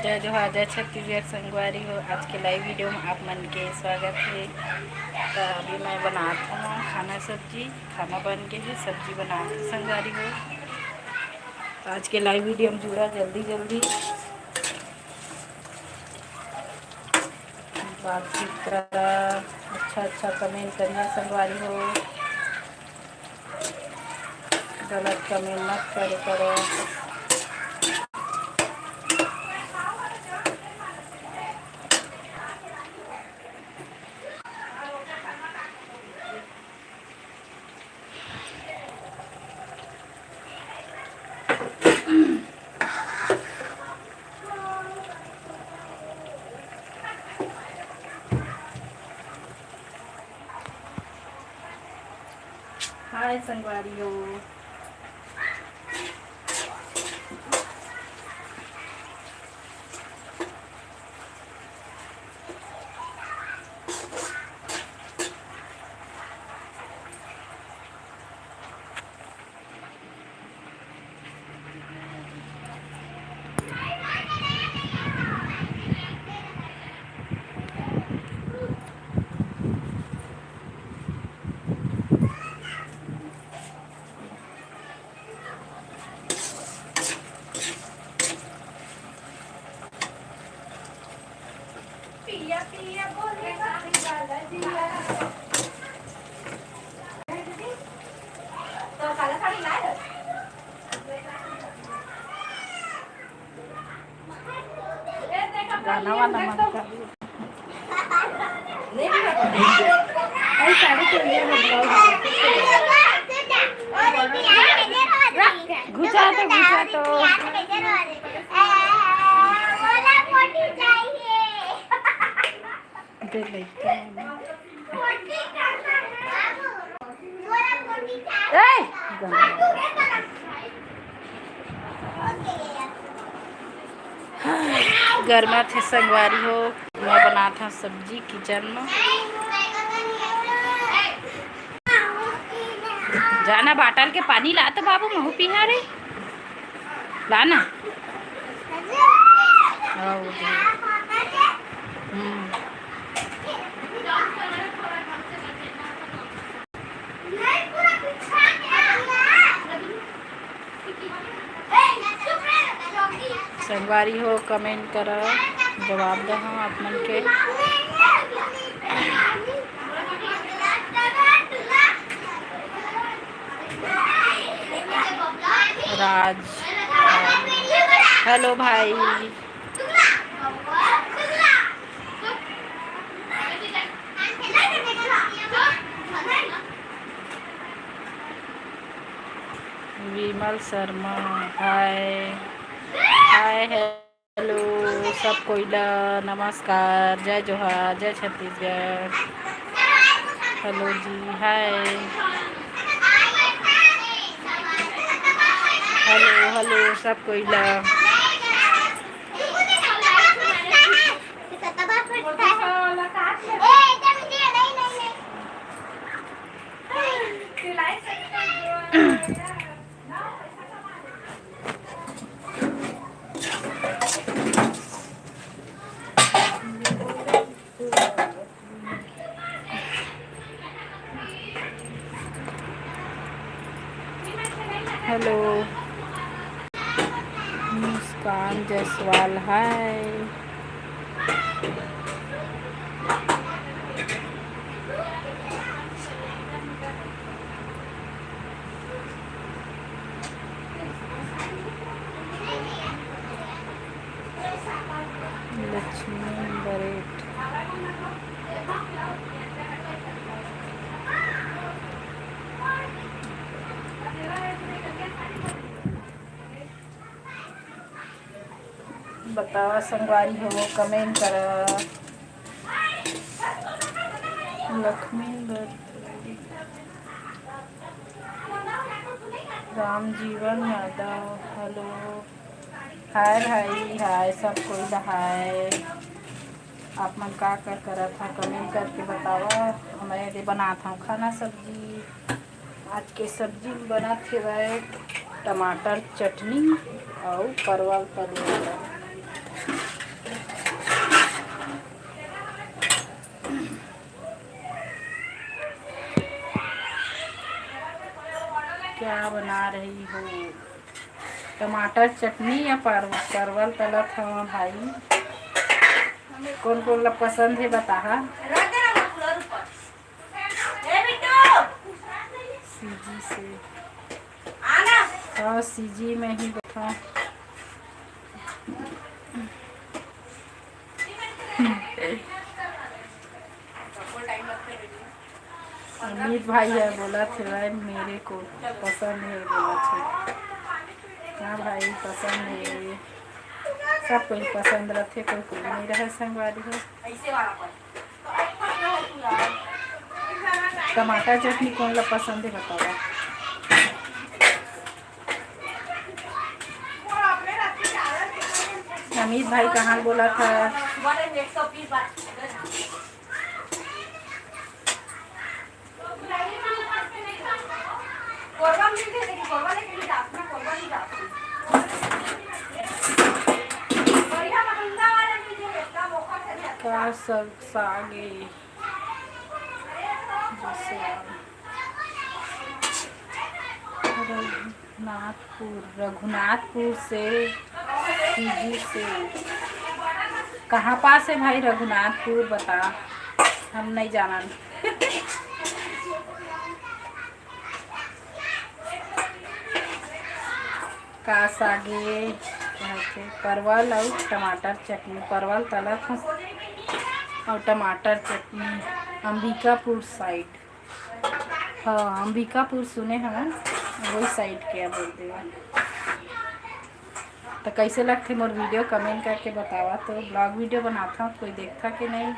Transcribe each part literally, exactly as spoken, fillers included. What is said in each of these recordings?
जय जोहार, जय छत्तीसगढ़ संगवारी हो। आज के live video में आप मन के स्वागत हे। त अभी मैं बनात हूँ खाना सब्जी, खाना बन के हे, सब्जी बनात हूँ संगवारी हो। त आज के live video में जुड़ा जल्दी जल्दी। बातचीत करा, अच्छा अच्छा comment करिया संगवारी हो। गलत comment मत करे करो। हाय संगवारी हो। पिया पिया बोले गाने वाला जिया। तो काला साड़ी लाए। गाना वाला मत कर। अरे साड़ी तो ये है, ब्लाउज। घुसा तो, घुसा तो। दे लइका है ना। ए! गरमा थे संगवारी हो, मैं बनात हूँ सब्जी किचन में। जाना बाटल के पानी ला तो बाबू, महू पीहा रे, ला ना। हाँ, वो तो है। हम्म। संगवारी हो, comment करा, जवाब दहा आप मन के। राज, hello भाई। विमल शर्मा, हाय। हाय, hello, सब कोई ला नमस्कार, जय जोहार, जय छत्तीसगढ़। Hello जी, हाय। Hello, hello, सब कोई ला। Hello, मुस्कान जायसवाल, हाय। लक्ष्मी बरेठ। बतावा संगवारी हो, comment करा। लक्ष्मी बरेठ। राम जीवन यादव, hello। हाय भाई, हाय सब कोई ला हाय। आप मन का कर करत हा, comment करके बतावा। मैं दे बनात हूँ खाना सब्जी। आज के सब्जी में बनत हेवय टमाटर चटनी अउ परवल तरी वाला। क्या बना रही हो? टमाटर चटनी या पर-, परवल तलत हवं भाई। कोन कोन ला पसंद हे बताहा। सीजी से। हाँ, सीजी में ही बैठा। अमित भाई है बोला थे भाई, मेरे को पसंद है बोला थे। हाँ भाई, पसंद है, सब कोई पसंद रखे, कोई कोई नहीं रहे संगवारी हो। टमाटर चटनी कौन ला पसंद है बताओ। अमित भाई कहाँ बोला था? का सब सागे जैसे नागपुर, रघुनाथपुर से, सीजी से। कहाँ पास है भाई रघुनाथपुर, बता, हम नहीं जानन। का सागे, परवल अउ टमाटर चटनी, परवल तलत हूँ अउ टमाटर चटनी, अंबिकापुर साइड। हाँ, अंबिकापुर सुने हवं, वही साइड के बोलते हैं। तो कैसे लगथे मोर वीडियो, कमेंट करके बतावा। तो ब्लॉग वीडियो बनाता हूँ, कोई देखता कि नहीं?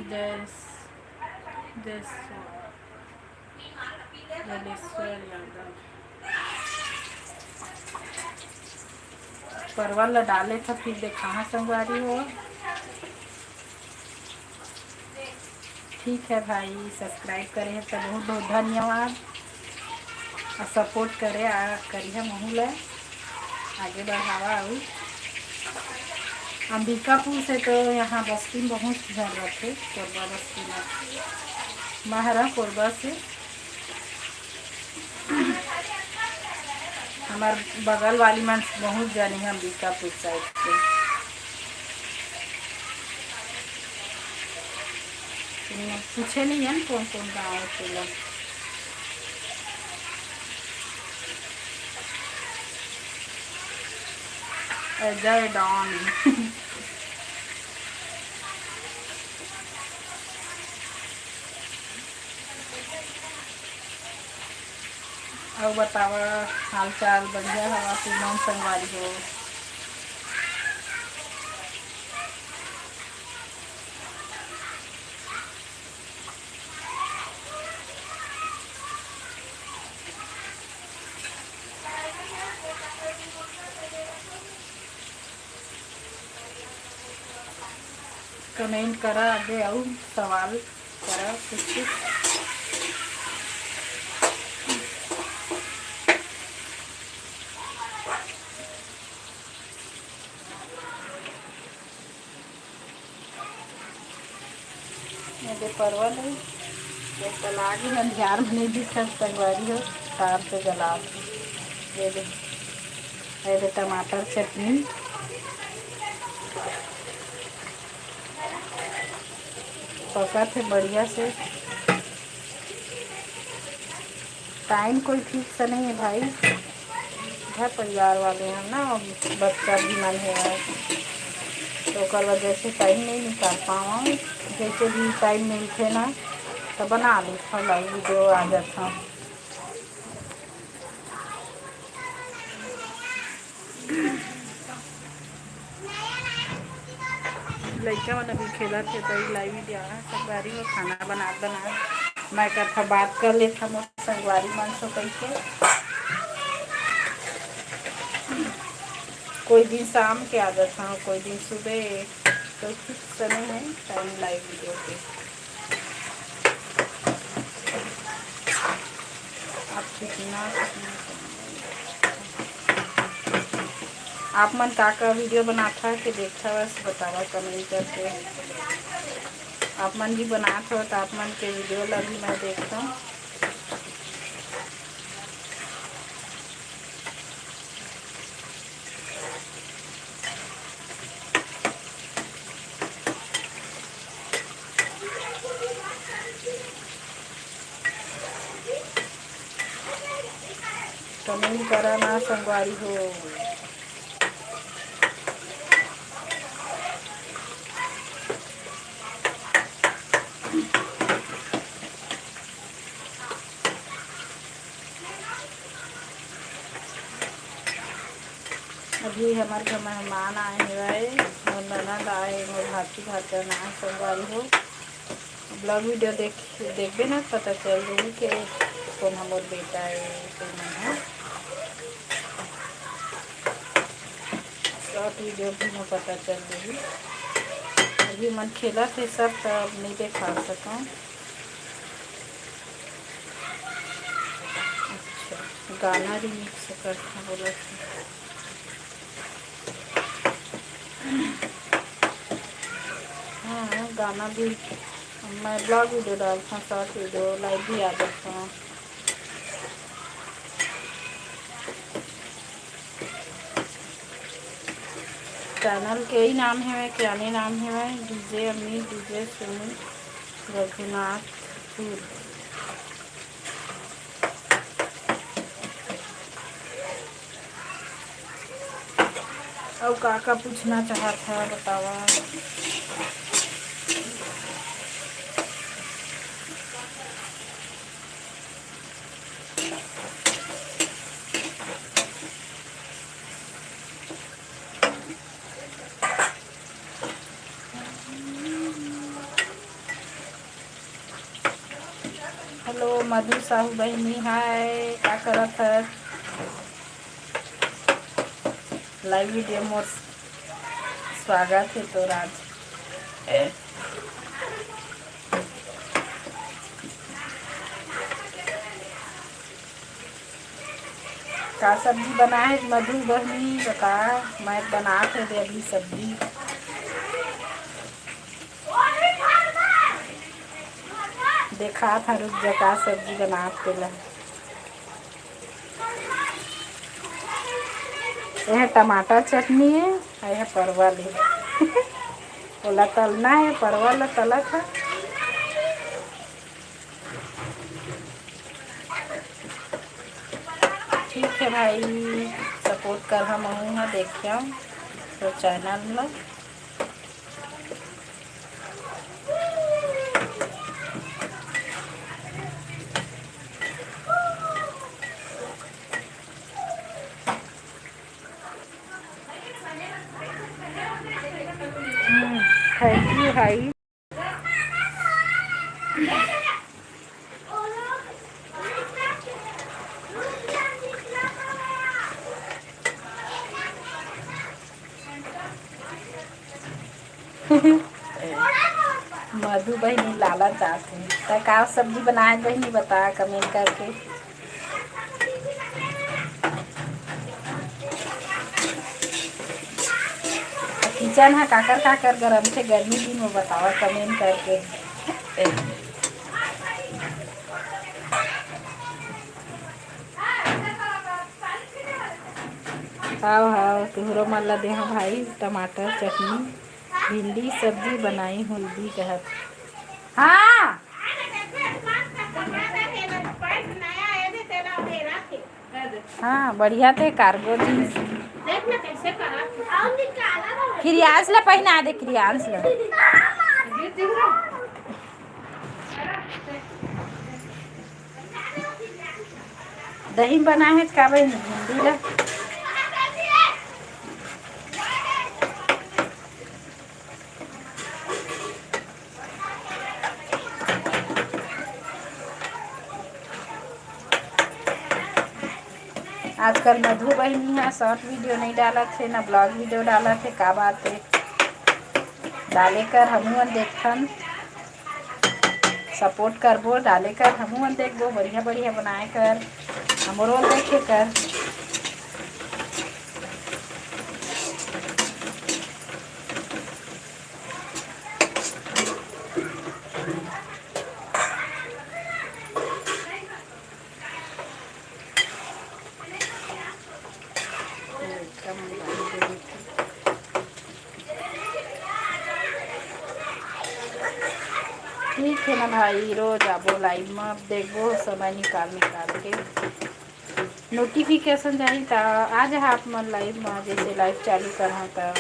जय जय जलेश्वर यादव। परवल ला डाले था, फिर देखा संगवारी हो। ठीक है भाई, सब्सक्राइब करे हैं तो बहुत बहुत धन्यवाद। और सपोर्ट करे आ करिहा महू ला आगे बढ़ावा। अउ अंबिकापुर से तो यहाँ बस्ती में बहुत घर रथे, कोरबा बस्ती में। महरा कोरबा से हमार बगल वाली मन बहुत जाने हैं अंबिकापुर साइड के। पूछे नहीं है ना कौन कौन गाँव है तेला। अजय डॉन। अउ बतावा, हाल चाल बढ़िया हवा, सुमन संगवारी हो। कमेंट करा आगे अउ सवाल करा कुछ। ये दे परवल है, ये तो लागी अंधियार में नहीं दिखत, संगवारी हो, तार से जला के। ये दे, ये दे टमाटर चटनी, पका थे बढ़िया से। टाइम कोई ठीक से नहीं है भाई, घर परिवार वाले हैं ना, और बच्चा भी मन है, तो ओकर वजह से टाइम नहीं निकाल पावा। जैसे भी टाइम मिलते ना, तो बना लेथव, लाइव वीडियो आ जाता। लइका मन अभी खेलत हे, त ई लाइव वीडियो आ संगवारी हो। खाना बनात बनात मैं कथा बात कर लेथव मोर संगवारी मन से कहिके। कोई दिन शाम के आ जाथव, कोई दिन सुबह, तो फिक्स नहीं है टाइम लाइव वीडियो के। आप कितना, कितना आप मन का का वीडियो बनात हव के देखथव, बस बतावा कमेंट करके। आप मन भी बनात हो त आप मन के वीडियो ला भी मैं देखथव। कमेंट करा ना संगवारी हो। अभी हमर घर मेहमान आए हवय, मोर ननद आए, मोर भांची भांचा आए संगवारी हो। ब्लॉग वीडियो देख, देखबे ना, पता चल जाही के कोन ह मोर बेटा ए, कोन मन ह। शॉर्ट वीडियो भी में पता चल जाही। अभी मन खेलत हे सब, त अब नइ देखा सकंव। अच्छा, गाना रिमिक्स करथंव बोलत हे। हाँ, गाना भी मैं ब्लॉग वीडियो डालथंव, शॉर्ट वीडियो, लाइव भी आ जाथंव। चैनल के ही नाम हवय, के आने नाम हवय, डीजे अमित, डीजे सुमित, रघुनाथपुर। अउ का का पूछना चाहत हव, बतावा। हेलो मधु साहू बहिनी, हाय, का करत हस? लाइव वीडियो मोर स्वागत हे तोर आज। का सब्जी बनाए हे मधु बहिनी, बता। मैं बनात हे दे अभी सब्जी। देखात हँव, रुक जा, का सब्जी बनात तेला। यह टमाटर चटनी हे, यह परवल हे। ओला तलना हे, परवल ला तलत हे। ठीक हे भाई, सपोर्ट करहा, महूँ हा देखिया तोर चैनल ला। हम्म, thank you भाई। मधु बहिनी लालच आथे। त का सब्जी बनाए बहिनी, बता कमेंट करके। किचन ह काकर काकर गरम थे गर्मी दिन में, बतावा कमेंट करके। हाव हाव, तुहरो मन ला देहा भाई, टमाटर चटनी, भिंडी सब्जी बनाई हुई दी कहत। हाँ। हाँ, बढ़िया थे कार्गो जींस। क्रियांश ला पहिना दे, क्रियांश ला। दही बना है का बहिनी, भिंडी ला? आजकल मधु बहिनी ह शॉर्ट वीडियो नइ डालत हे, ना ब्लॉग वीडियो डालत हे, का बात हे? डाले कर, हमू मन देखथन, सपोर्ट करबो, डाले कर, हमू मन देखबो, बढ़िया बढ़िया बनाए कर, हमरो ल देखे कर। ठीक है ना भाई, रोज आबो लाइव में, अब देखबो समय निकाल निकाल के। नोटिफिकेशन जाही त आ जाहा आप मन लाइव में, जैसे लाइव चालू करहा त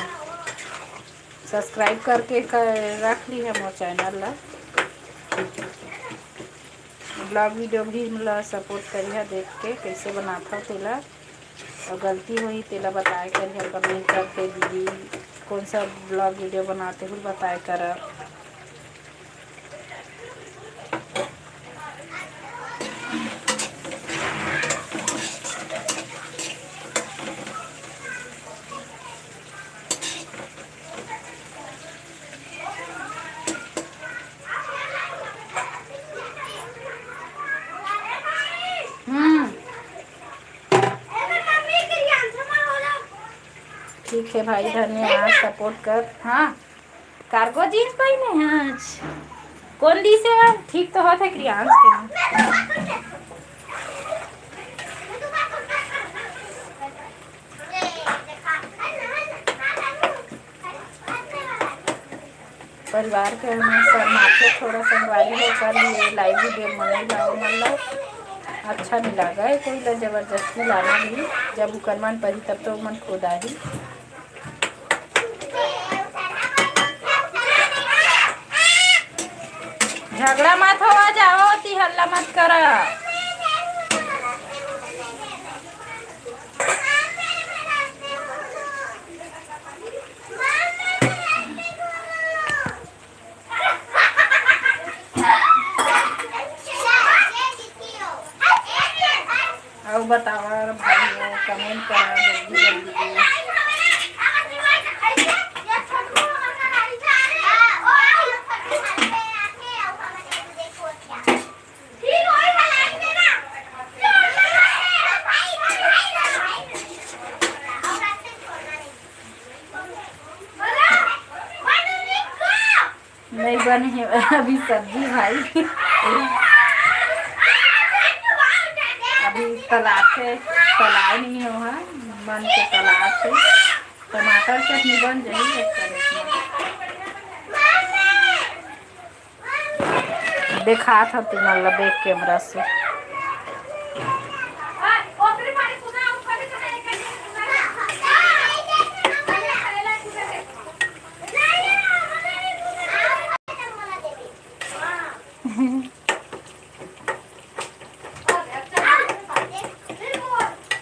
सब्सक्राइब करके कर, रख ली है मोर चैनल ला। ब्लॉग वीडियो भी मोला सपोर्ट करिहा, देख के कैसे बनाथव तेला, और गलती होही तेला बताए करिहा कमेंट करके। दीदी कौन सा ब्लॉग वीडियो बनाते हुए बताए करा। हम्म। ठीक है भाई, धन्यवाद, सपोर्ट कर। हाँ, कार्गो जींस पहने हैं आज। कौन दी से? ठीक तो होत है क्रियांश के। परिवार के में सब माथे थोड़ा संगवारी हो कर लिए लाइव वीडियो मने लाओ, मतलब अच्छा नहीं लगा है कोई ला जबरदस्ती लाना भी। जब उकर मन परी तब तो मन खुद आही। झगड़ा मत होवा जाओ, ती हल्ला मत करा। अउ बतावा भाई हो, कमेंट करा जल्दी जल्दी। नहीं बने हे अभी सब्जी भाई। अभी तलाथे, तलाए नहीं हो, हाँ, मन के तलाथे। टमाटर चटनी बन जाही एक तरीके से। देखात ह तुमन ला बैक कैमरा से।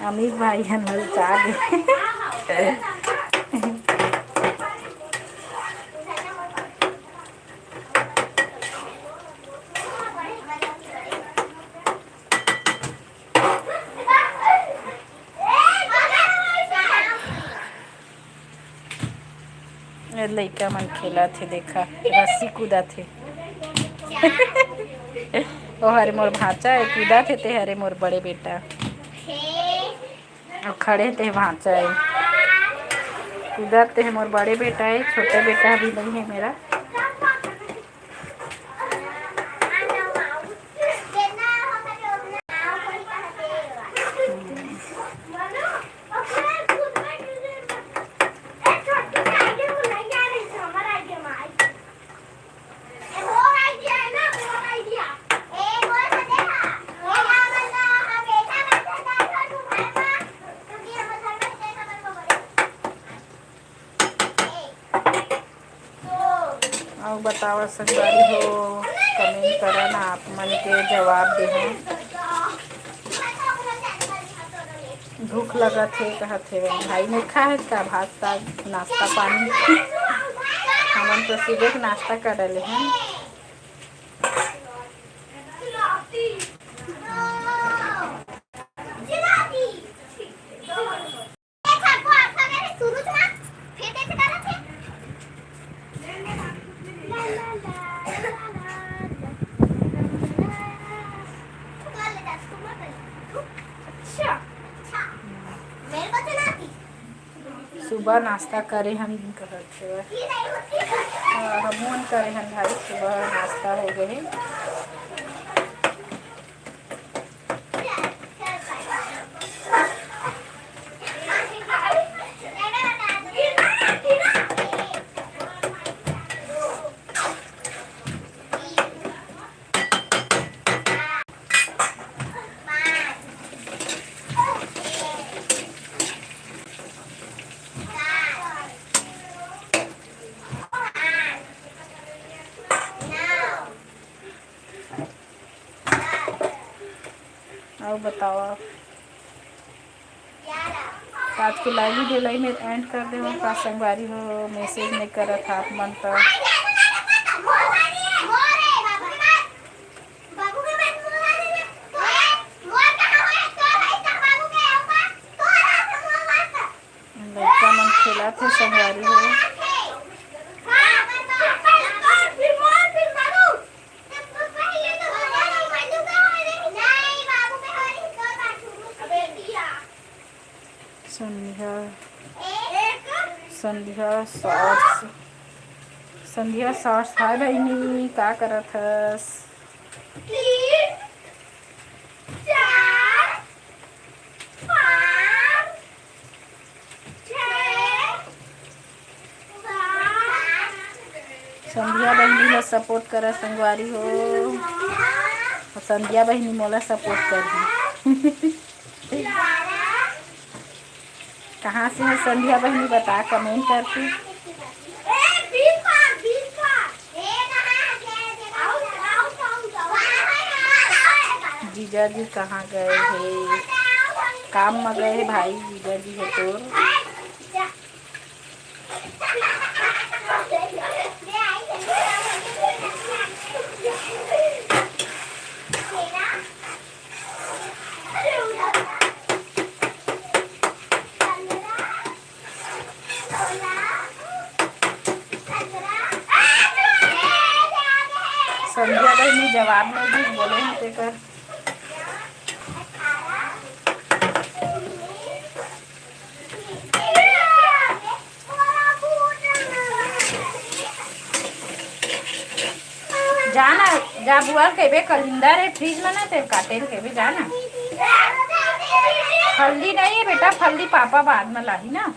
अमित भाई हन ललचा गे। ए लइका मन खेलत हे, देखा, रस्सी कूदत हे। ओ हरे मोर भांचा ए, कूदत हे, ते हरे मोर बड़े बेटा। अउ खड़े ते भांचा ए, कूदत ते मोर बड़े बेटा ए, छोटे बेटा अभी नहीं है मेरा। अउ बतावा संगवारी हो, कमेंट करा ना, आप मन के जवाब देहूँ। भूख लगत हे कहत हे भाई, नहीं खाए का भात साग नाश्ता पानी? हमन तो सुबह के नाश्ता कर डाले हैं। सुबह नाश्ता करे हन कहत हे। हाँ, हमू मन करे हन भाई, सुबह नाश्ता हो गए हे। बतावा। आज के लाइव वीडियो ला मैं एंड कर देवं। का संगवारी हो, मैसेज नहीं करत आप मन तो। लड़का मन खेलत हे संगवारी हो। संध्या, संध्या शॉर्ट्स, संध्या शॉर्ट्स। हाय बहिनी, का करत हस? संध्या बहिनी ला सपोर्ट करा संगवारी हो, अउ संध्या बहिनी मोला सपोर्ट करही। कहाँ से है संध्या बहिनी, बता कमेंट करके। जीजा जी कहाँ गए हे? काम में गए हे भाई, जीजा जी हे तोर। संध्या बहिनी जवाब नहीं दी, बोले हैं तेकर। जाना, जा बुआ ल कहिबे, कलिंदर हे फ्रिज में ना, तेल काटे ल कहिबे, जाना। फल्दी नहीं है बेटा, फल्दी पापा बाद में लाही ना।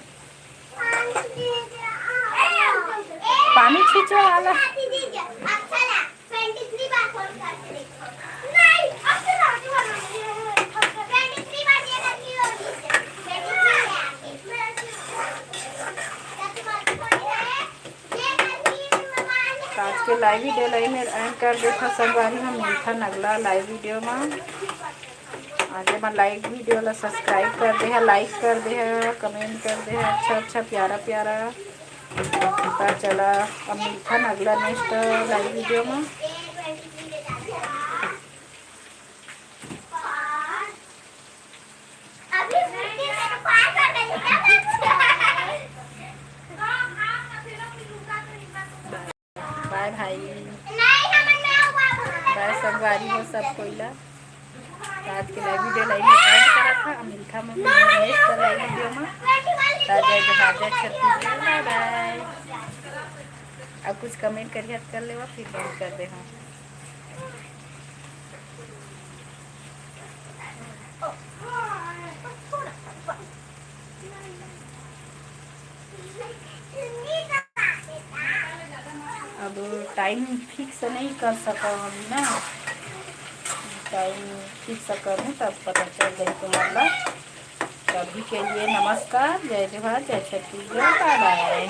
पानी छींचे वाला। आज के लाइव वीडियो ला मैं एंड कर देथव संगवारी, हम मिलथन अगला लाइव वीडियो में। आगे में लाइव वीडियो ला सब्सक्राइब कर दे हा, लाइक कर दे हा, कमेंट कर दे हा, अच्छा अच्छा प्यारा प्यारा। त चला, अब मिलथन अगला नेक्स्ट लाइव वीडियो में। बाय भाई, बाय संगवारी हो सब कोई ला। त आज के लाइव वीडियो ला एंड करत हा, मिलथन नेक्स्ट लाइव वीडियो में। त जय जोहार, जय छत्तीसगढ़, बाय बाय। अब कुछ कमेंट करिहा त कर लेवा, फिर बंद कर दे हम। अब टाइम फिक्स नहीं कर सकव हम ना, टाइम फिक्स करहूँ तब पता चल जाई तुम्हारा। तभी के लिए नमस्कार, जय जोहार, जय छत्तीसगढ़, बाय बाय।